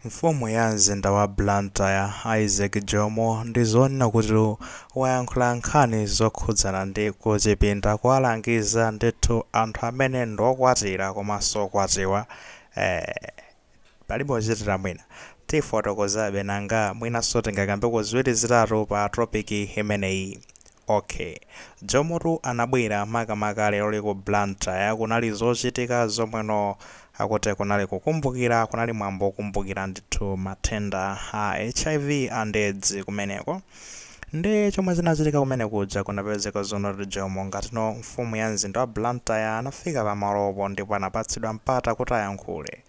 Mfumu ya mzinda wa Blantyre, Isaac Jomo, ndi zonena kuti wayankhula nkhani zokhudzana ndi kuchipinda kuwalangiza ndithu anthu amene ndi okwatira komanso okwatiwa. Palibe ochitira mwina. Tifotokozabe nanga mwinanso tingakambeko ziwiri zitatu pa topic imeneyi. Ok. Jomotu anabwera makamaka lero ku Blantyre, kunali zochitika zomweno akuti kunali kukumbukira, kunali mwambo wokumbukira ndithu matenda a HIV and AIDS kumeneko. Ndi chomwe chinachitika kumene kuja, kunapezeka zonoti Jomo ngatino mfumu ya mzinda wa Blantyre anafika pamalopo ndipo anapatsidwa mpata kuti ayankhule.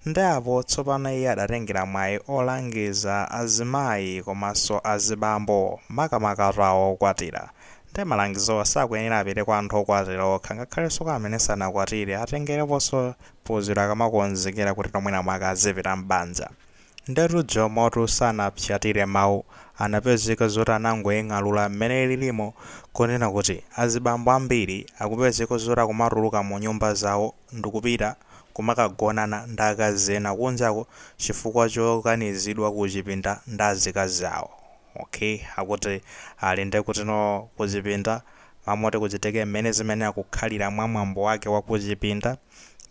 Ndi apo tsopano iye adatengera mwayi olangiza azimayi komanso azibambo, makamaka awo okwatira. Ndi malangizowa sakuyenera apite kwa anthu okwatira okha, ngakhalenso kwa amene sanakwatire atengereponso phunziro akamakonzekera kuti nomwina mwake azipita m'banja. Ndetu Jomotu sanapyatire mawu, anapezeka zoti anangoying'alula mmene lilimo kunena kuti azibambo ambiri akupezeka zoti akumatuluka mu nyumba zawo ndikupita kumakagonana ndi akazi ena kunjako chifukwa chokanizidwa kuchipinda ndi azikazi awo. Okay, akuti ali ndi kutino kuchipinda mamoti kuchitike mmene zimene akukhalira mwa mwambo wake wa kuchipinda,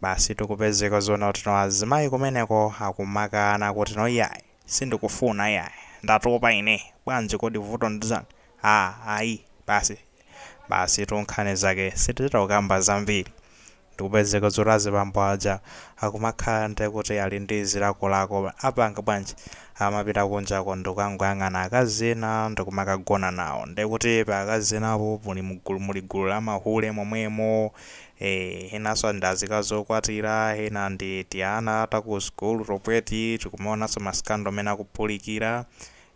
basi tikupezeka zona kuti no azimayi kumeneko akumakana kuti no iyayi, sindikufuna iyayi, ndatopa ine, bwanji kodi vuto ndizani? Ah, ayi, basi basi tunkhani zake sitichita kukamba zambiri. Ndikupezeka zoti azibambo aja akumakhala ndi kuti ali ndi zilakolako, apanga bwanji? Amapita kunjako ndikukangoyang'ana akazi ena ndikumakagona nawo. Ndikuti pa akazi enapo muli mgulu, muli gulu la mahule momwemo, enanso ndi azikazi okwatira, ena ndi tiana taku sukulu topweti, tikumaonanso ma scandal amene akuphulikira,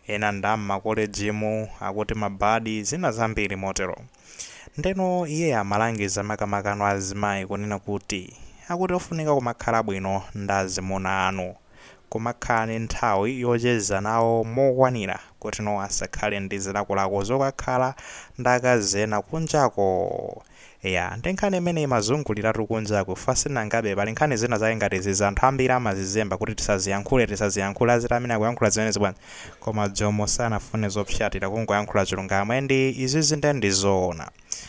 ena ndi ammakolejimu akuti mabadi, zina zambiri motero. Ndeno iye amalangiza makamakano azimayi kunena kuti akuti ofunika kumakhala bwino ndi azimuna anu, kumakhala ndi nthawi yocheza nawo mokwanira kuti no asakhale ndi zilakolako zokakhala ndi akazi ena kunjako. Ya, ndi nkhani imene imazunguliratu kunjako fasinangabe. Pali nkhani zina zake ngati zizi anthu ambiri amazizemba kuti tisaziyankhule, tisaziyankhule, aziti amene akuyankhula zimenezi bwanji? Koma Jomo sanafune zopsatira, kungoyankhula chilungamo, ndi izizi nde ndizoona.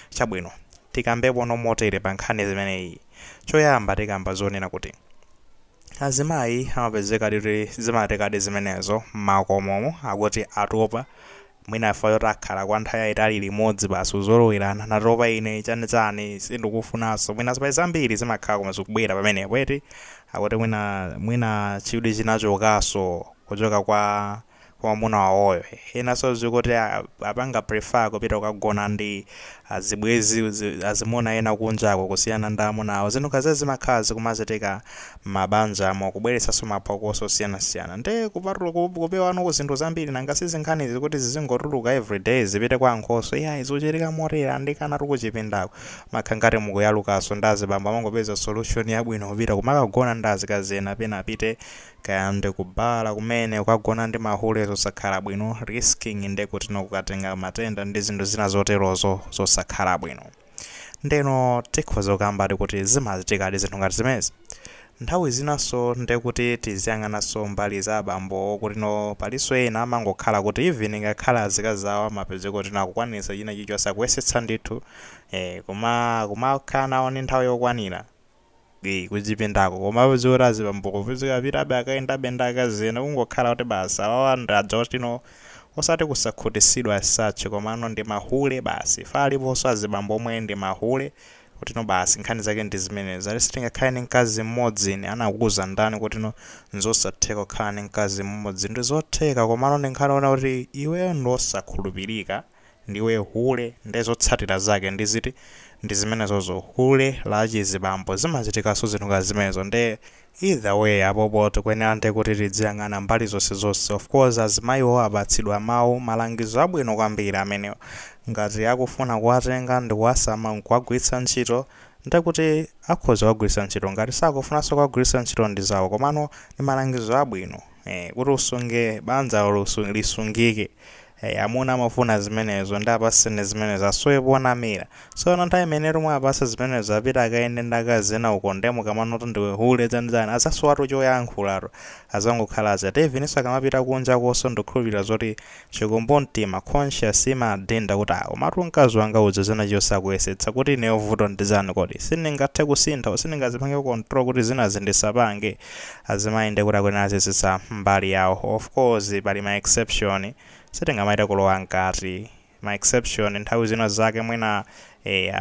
Chabwino, tikambepo motere pa nkhani zimeneyi. Choyamba tikamba zonena kuti azimayi amapezeka kuti zimatekadi zimenezo m'makomomo, akuti atopa, mwina afa yoti akhala kwa nthawi yayitali limodzi, basi uzolowerana, natopa ine, chanichani, sindikufunanso. Mwina pali zambiri zimakhala koma zikubwera pamenepo eti, akuti mwina chidwi chinachokaso kuchoka kwa mwamuna wawoyo. Enanso zikuti apanga prefer kupita kukagona ndi azibwezi azimuna ena kunjako kusiyana ndi amuna awo. Zinthu kaze zimakhala zikumachitika m'mabanjamo, kubweretsanso maphokoso osiyanasiyana. Ndi kupatula kupewano zinthu zambiri, nanga sizinkhani zikuti zizingotuluka everyday zipite kwa nkhoso, iyayi, zikuchitika motera. Ndikana tikuchipindako makha ngati mukuyalukanso ndi azibambo amangopeza solution yabwino kupita kumakagona ndi azikazi ena, pena apite kaya ndi kubala kumene kukagona ndi mahule, zosakhala bwino, risking ndi kuti no kukatenga matenda ndi zinthu zina zoterozo zosakhala bwino. Ndeno tikhoza kukamba kuti zimachitikadi zinthu ngati zimenezi nthawi zinanso. Ndekuti tiziyang'ananso mbali za abambo kuti no palinso ena amangokhala kuti even ngakhale azikazi awo amapezeka kuti nakukwanitsa china chilichonse, akuyesetsa ndithu, koma kumakhala nawo ndi nthawi yokwanira kuchipindako, koma apezeka kuti azibambo kupezeka apitabe akayendabe ndi akazi ena, kungokhala kuti basi awawa ndi aja otino osati kusakhutisidwa as such, komano ndi mahule basi. Fa aliponso azibambo omwe ndi mahule, kuti no basi nkhani zake ndi zimenezi, ali sitingakhale ndi mkazi mmodzi ine. Anakuuza ndani kuti no nzosatheka kukhala ndi mkazi mmodzi? Ndi zotheka, komano ndi nkhani ona kuti iweyo ndi osakhulupirika, ndiwe hule. Ndi zotsatira zake ndi ziti? Ndi zimenezozo, hule la chizibambo. Zimachitikanso zinthu ngati zimenezo. Ndi either way apopo tikuyenera ndi kuti tidziyang'ana mbali zonse zonse. Of course azimayiwo apatsidwa mawu, malangizo abwino kwambiri amenewo. Ngati akufuna kuwatenga ndi kuwasama nkuwagwiritsa ntchito, ndekuti akhoza kuwagwiritsa ntchito. Ngati sakufunanso kuwagwiritsa ntchito, ndi zawo, komano ndi malangizo abwino, kuti usunge banja lisungike. Amuna amafuna zimenezo, ndi apaseni zimenezo, asowe ponamira. Tsono nthawi imene tomwe apasa zimenezo, apita akayende ndi akazi ena uko, nde mukamanoti ndiwe hule, chanjani, azasowatu choyankhulatu, azangokhala chete. Eveninso akamapita kunja konso, ndikukhulupirira zoti chikumbumtima, conscious, imadinda kuti ah, komatu mkazi wanga uja zina chosakuyesetsa kuti ineyo vuto ndizani? Kodi sindingathe kusintha? Sindingazipange control kuti zina zindisapange? Azimayi ndi kuti akuyenera aziyesetsa mbali yawo. Of course pali ma exception, sitingamaite kulowa mkati ma exception. Nthawi zina zake mwina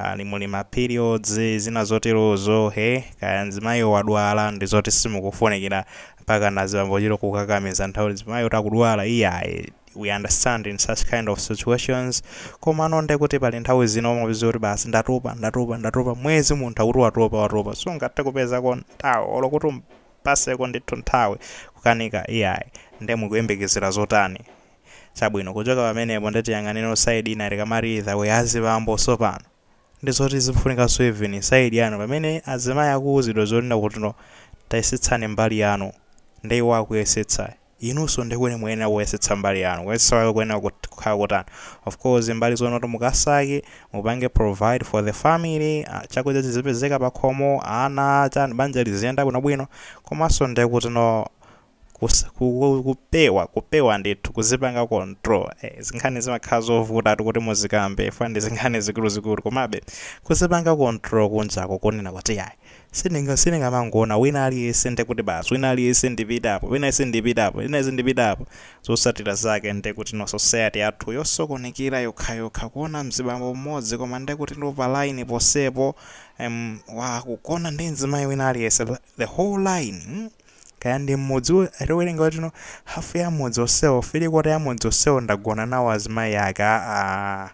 ali muli ma periods, zina zoterozo, he, kaya mzimayi wadwala, ndi zoti simukufunikira mpaka nazibambo chiro kukakamiza nthawi mzimayi utakudwala, iyayi. We understand in such kind of situations. Koma nonde kuti pali nthawi zina umapeza kuti basi, ndatopa, ndatopa, ndatopa. Mwezi munthu akuti watopa, watopa, sungathe kupezako nthawi olo kuti umpaseko ndithu nthawi, kukanika, iyayi. Nde mukuyembekezera zotani? Chabwino, kuchoka pamenepo nditiyang'aniro side ina. Tikamati either way, azibambo sopano ndizoti zifunikanso even side yanu. Pamene azimayi akuwuzidwa zonena kuti no, tayesetsani mbali yanu, ndi iwo akuyesetsa, inunso ndikuti muyenera kuyesetsa mbali yanu. Kuyesetsa kwake kuyenera kukhala kutani? Of course mbali zonoti mukasake, mupange provide for the family, chakudya chizipezeka pakhomo, ana, chani, banja liziyenda bwinobwino. Komanso ndekuti no, kupewa ndithu kuzipanga control. Zinkhani zimakhala zovuta kuti muzikambe fa ndi zinkhani zikuluzikulu, komabe kuzipanga control kunjako, kunena kuti yayi, sindingamangoona wina aliyense, ndekuti basi, wina aliyense ndipitapo, wina aliyense ndipitapo, wina aliyense ndipitapo. Zotsatira zake ndekuti no, society yathu yosokonekera yokhayokha, kuona mzibambo mmodzi koma ndekuti ndo pa line posepo wakugona ndi mzimayi wina aliyense, the whole line, Kaya ndi mmudzi, atiwerenga kuti no, hafu ya mudzi onsewo, three quarter ya mudzi onsewo ndagona nawo azimayi ake. Aa,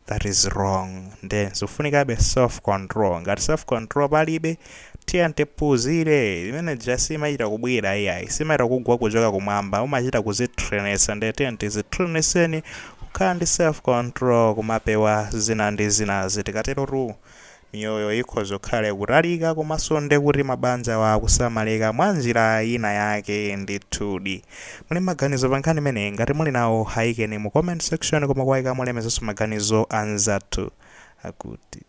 that is wrong. Nde zifunikabe self control. Ngati self control palibe, tiye tiphunzire imene ja simachita kubwera, iyayi, simachita kugwa kuchoka kumwamba, umachita kuzitrenesa. Nde tiye tizitreneseni kukhala ndi self control, kumapewa zina ndi zinazi. Tikaterotu miyoyo ikhoza kukhala kutalika, komanso nde kuti mabanja wa akusamalika mwa njira ina yake ndithudi. Muli maganizo pa nkhani imeneyi? Ngati muli nawo, ayikeni mu comment section, koma kuwayika mulemezenso maganizo anzathu akuti.